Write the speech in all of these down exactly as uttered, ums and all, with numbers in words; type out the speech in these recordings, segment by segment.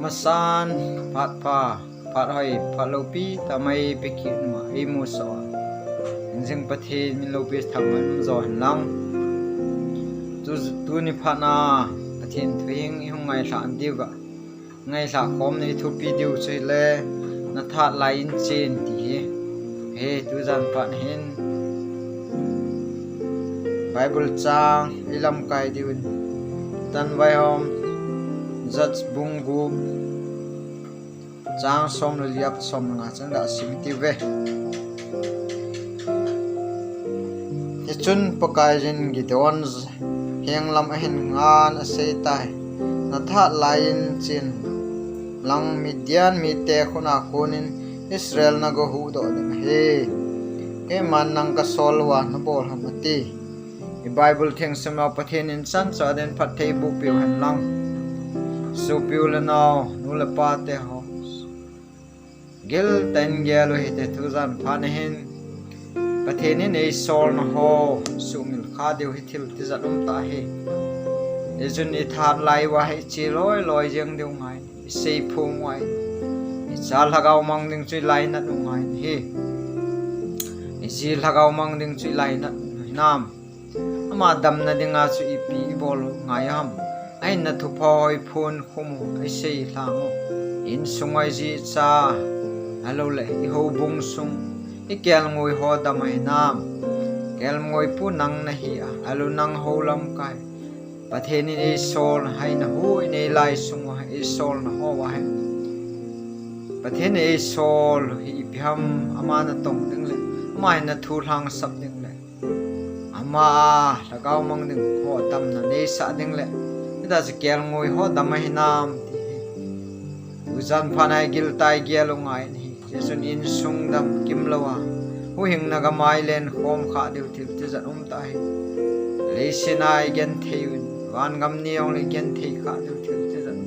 Masan, phat pha, phat hoi, phat loupi, tamai peki numa, ei musa. Injing Pathen min loupi thangman jo hen lang. Tu, tuni phat na, Pathen thu hing i hung ngailha diu ga. Ngailha khom nei thupi diu chu le, na that lai in chen ti hi. He, tujan phat hin. Bible chang i lamkai diu in. Tan vai hom, Judges bung gup, chang som le li a pat som le nga chan ga sim ti ve. Hichun Pakaiyin Gideon heng lam ahin ngan asei tai. Na that lai in chen lang, Midian mite khut a kon in Israel na ga huhdoh ding ahi. Keiman nang ka sol uva na bol ham ati. I Bible theng sim a Pathen in chan cha den phatthei boh piu hen lang. Sopi u le nao, nu le pa te ho. Gil tah in gel u hite, tujan phat na hin. Pathen in ei solna ho sumil kha diu hi thil tijat um tah ahi. Hichun i that lai uva hi che loi loi jeng diu ngai. I seiphong uva hi. I cha lhagao mang ding chu i lainat u ngai hi. I ji lhagao mang ding chu i lainat u ngai nam. Ama damna dinga chu ipi i bol u ngai ham. Ahinna thupha ho i phon khum u, i sei lhang u. Insung uva i ji i cha, ahilou le, i houbung sung, i kelngoi ho dam ahi nam. Kelngoi pu nang na hi a, ahilou nang hou lamkai. Pathen in ei sol, ahinna hu in ei lai sung uva, ei solna ho uva hi. Pathen in ei sol hi ipi ham, ama na tong ding le, ama hin na thu lhangsap ding le. Ama a lhagao mang ding ho damna nei sah ding le, hita chu kelngoi ho dam ahi nam ti hi. Tujan phat na i gil tah in gel u ngai in hi. Hichun insung dam kimlou a, huhhingna ga mai len khom kha diu thil tijat um tah ahi. Leiset a i genthei u in, vangam ni ong le i genthei kha diu thil tijat um.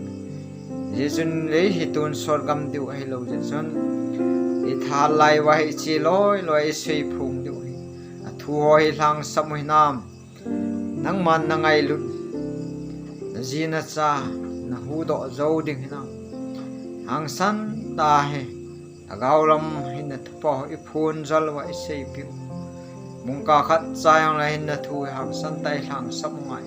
Hichun lei hi tonsot gam diu ahilou jeh chun, i that lai uva hi che loi loi i seiphong diu hi. A thu ho hi lhangsap u hinam. Nangman na ngailut, na ji na cha, na huhdoh jou ding hinam. Hangsan tah hi, lhagao lam hin na thupha ho i phon jal uva i seipiu. Mungkah khat cha jong le hin na thu hi hangsan tah i lhangsap u ngai.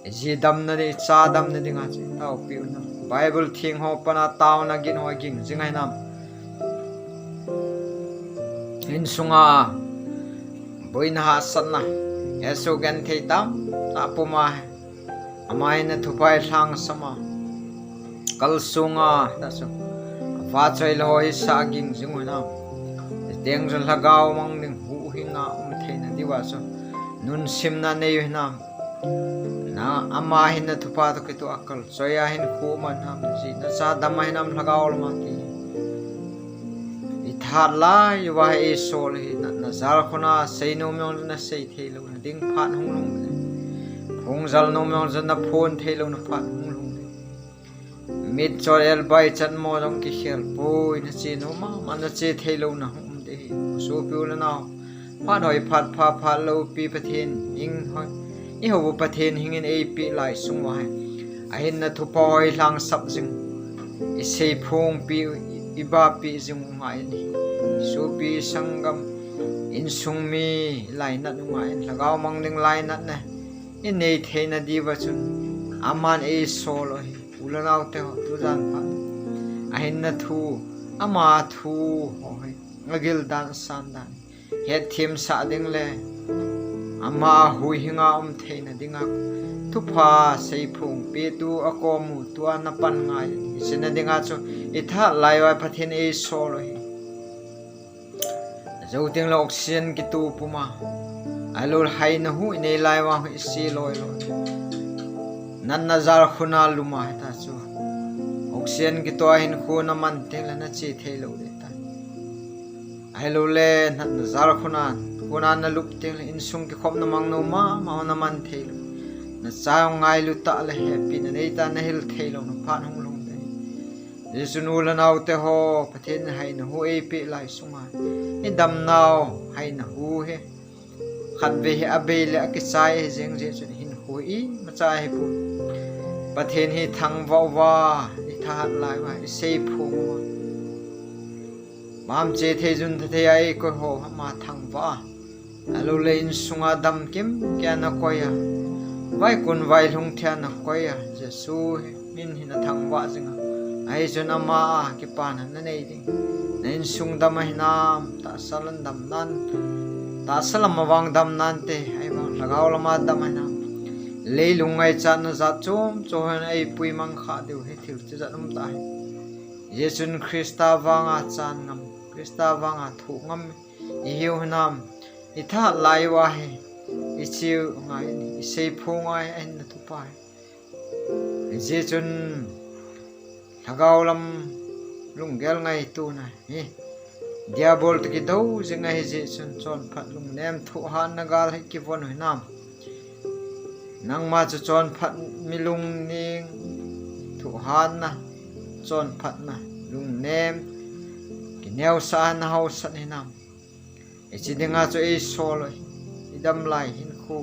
I ji damna ding, i cha damna dinga chu i taopiu nam. Bible theng ho pan a taona gin ho ging jing ahi nam. Insung a boina hahsatna, hesoh genthei tamtah pum a hi. Ama hin na thupha i lhangsap a, kalsong a, ta chu, a vahchoi le ho i sah ging jing u hinam. Chuteng chun lhagao mang ding huhhing a um theina diuva chu nunsimna nei u hinam. Na ama hin na thupha toh kitoh a kalchoi a hinkho um a hinam, na ji na cha dam a hinam lhagao lam a ti. I that lai uva hi ei sol hi na, na jal khun a sei nom jong na sei thei lou na ding phat hung lhung le. Phon jal nom jong na phon thei lou na phat hung lhung le. Mitchot el baichat mo jong kikhel poi, na che nom mama na che thei lou na hung um ding hi. Sopi u le nao, phat hoi phat pha phat loupi Pathen hing hoi, i hou u Pathen hing in ei peh lai sung uva hi. Ahin na thupha ho i lhangsap jing, i seiphongpi, i, i bapeh jing u ngai in hi. Sopi sanggam, insung mi lainat u ngai in, lhagao mang ding lainatna i nei theina diuva chun aman ei sol u hi. U le nao te ho, tujan phat, ahin na thu, ama thu ho hi, a gil dan, a san dan, hetthem sah ding le, ama huhhing a um theina dinga thupha seiphong petu a kom u, tua na pan ngai. Hiche na dinga chu i that lai uva Pathen ei sol u hi. Jou teng le oxygen kitoh pum a, ahilou le haina hu i nei lai uva hi i se loi loi. Natna jal khun a lum a hita chu, oxygen kitoh a hinkho na man teng le na che thei lou ding tai. Ahilou le natna jal khun a, khun a na lup teng le insung kikhopna mangnou mama na man thei lou. Na cha ngailu tah le hepina nei tah na hil thei lou na phat hung lhung ding. Hichun u le nao te ho, Pathen in haina hu ei peh lai sunga, i damnau haina hu hi khatvei hi abei le akichai ahi jeng jeh chun hinkho imacha hi pon. Pathen hi thangvah uva i thahat lai uva isei phong uva, bamche thei jun tha thei a eikoi ho ama thangvah a, alou le insunga dam kimkei a nakoi a, vaikun vailhung thei a nakoi a, Jesu min hin athangvah jinga, ahi chun ama a kipana nanei ding. Na insung dam ahinam, tahsa lam dam nan, tahsa lam avang dam nante, ahivang lhagao lama dam ahinam, leilung ngaichatna jat chom chom hin eipui mang kha diu hi thil tijat um tahi. Hijeh chun Christa vanga chan ngam, Christa vanga thoh ngam ihiu hinam, ithahat lai uva hi icheu ngai in, isei phong uva hi ahinna thupha hi. Hijeh chun lhagao lam lunggel ngaitona hi Diabol toh kidou jing ahi jeh chun chonphat lungnem thohhatna gal hi kivon u hinam. Nangma chu chonphat mi lungning, thohhatna, chonphatna, lungnem, kineosahna haosat hinam. Hiche dinga chu eisol u hi, idam lai hinkho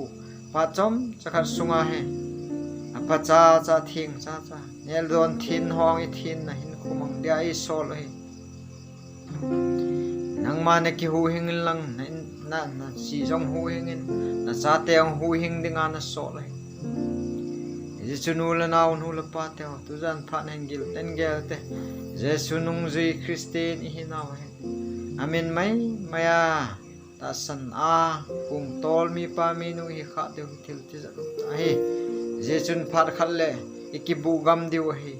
phat chomcha khat sunga hi, apha chacha, theng chacha, neldon thin hong ithenna hinkho mang dia eisol u hi. Nangma nakihuhhing in lang, na, na, nachi jong huhhing in, nachate jong huhhing dinga nasol u hi. Hijeh chun u le nao, nu le pa teho, tujan phat nahin gilten gelte, Jesu nungjui Christian ihinau hi, amin maimai a tahsan a kong tol mipa minu hi khah diu hi thil tijat um tahi. Hijeh chun phat khat le ikibuh gam diu ahi.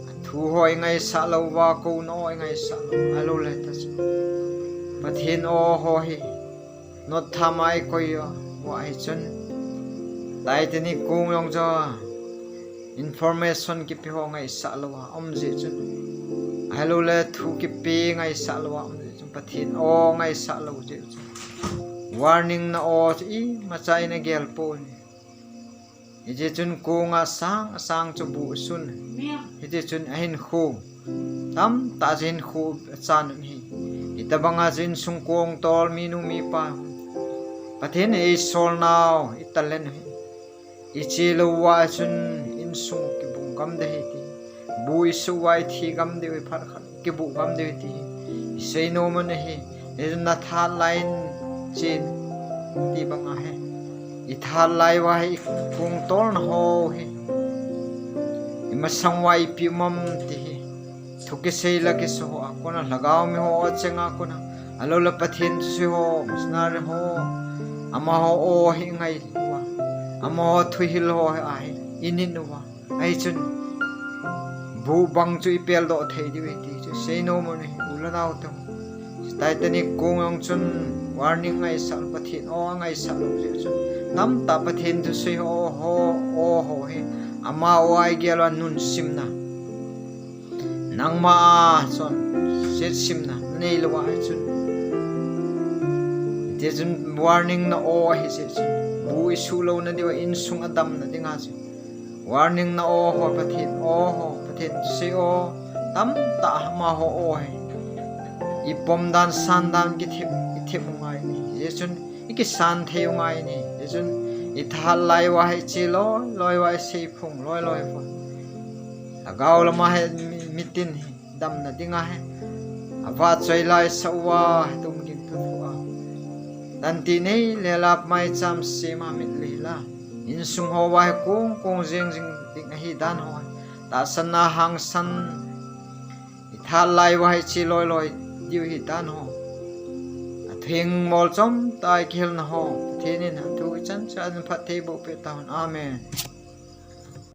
Athu ho ingaisah lou uva, kouna ho ingaisah lou, ahilou le ta chu Pathen o ho hi notthama eikoi uva ahi chun, Titanic kong jong chu information kipe ho ngaisah louva um jeh chun, ahilou le thu kipe ngaisah louva um jeh chun, Pathen o ngaisah lou jeh chun, warning na o chu imacha in agel poi. Hijeh chun kong asang asang chu buh sun, hiti chun ahinkho tamtah chu hinkho achan un hi. Hitabanga chu insung kong tol minu mipa, Pathen in eisol nau, italent u hi, iche lou uva chun insung kibung gam ding ahi ti, bu isuh uva ithi gam diu hi, phat khat kibuh gam diu hi ti hi isei nom un ahi. Hijeh chun nathahat lai in chen ti banga hi, ithahat lai uva hi ikong tolna ho hi imasang uva ipi um am ti hi, thu kisei la kisei ho a kona, lhagao mi ho achenga kona, ahilou le Pathen thusei ho, missionary ho, amaho o hi ingai uva, amaho thuhil ho hi ahi, inin uva. Ahi chun buh bang chu ipeldoh thei diu ahi ti chu sei nom un ahi, u le nao teho. Titanic kong jong chun warning ngaisah, Pathen o angaisah lou jeh chun, tamtah Pathen thusei ho, ho, o ho hi, ama o a igel uva nunsimna, nangma a chonset simna nanei lou ahi chun, hiti chun warning na o ahi jeh chun, bu isuh louna diuva, insung adamna dinga chu warning na o ho, Pathen o ho, Pathen thusei o tamtah amaho o hi ipom dan san dan kithem, ithem u ngai in ahi. Hijeh chun ikisan thei u ngai in ahi. Hijeh chun ithahat lai uva hi iche loi loi uva, isei phong loi loi uva, lhagao lama hi mi, mitin hi damna dinga hi avahchoi laisah uva, hitum ging thu a, tanti nei lela maicham sema mitlhi la, insung ho uva hi kong kong jeng jing ding ahi dan ho, tahsan a hangsan, ithahat lai uva hi iche loi loi diu hi dan ho, athuhing molchom tah a ikihilna ho, Pathen in athu ichan chan phatthei boh peh tahen. Amen.